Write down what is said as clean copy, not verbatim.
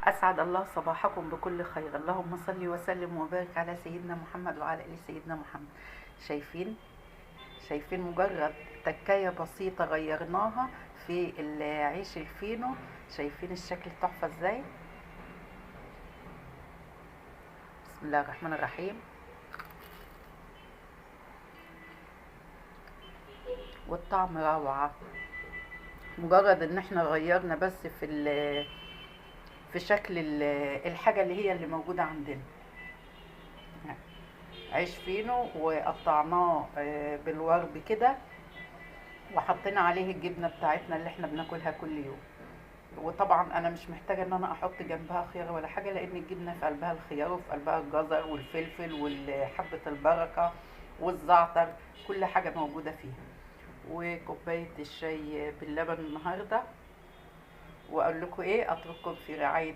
أسعد الله صباحكم بكل خير. اللهم صل وسلم وبارك على سيدنا محمد وعلى آل سيدنا محمد. شايفين مجرد تكاية بسيطة غيرناها في العيش الفينو، شايفين الشكل تحفة ازاي؟ بسم الله الرحمن الرحيم. والطعم روعة. مجرد ان احنا غيرنا بس في شكل الحاجة اللي هي اللي موجودة عندنا، عيش فينو وقطعناه بالورب كده وحطينا عليه الجبنة بتاعتنا اللي احنا بناكلها كل يوم. وطبعا انا مش محتاجة ان انا احط جنبها خيار ولا حاجة، لان الجبنة في قلبها الخيار وفي قلبها الجزر والفلفل وحبة البركة والزعتر، كل حاجة موجودة فيها. وكوباية الشاي باللبن النهاردة. واقول لكم ايه، اترككم في رعاية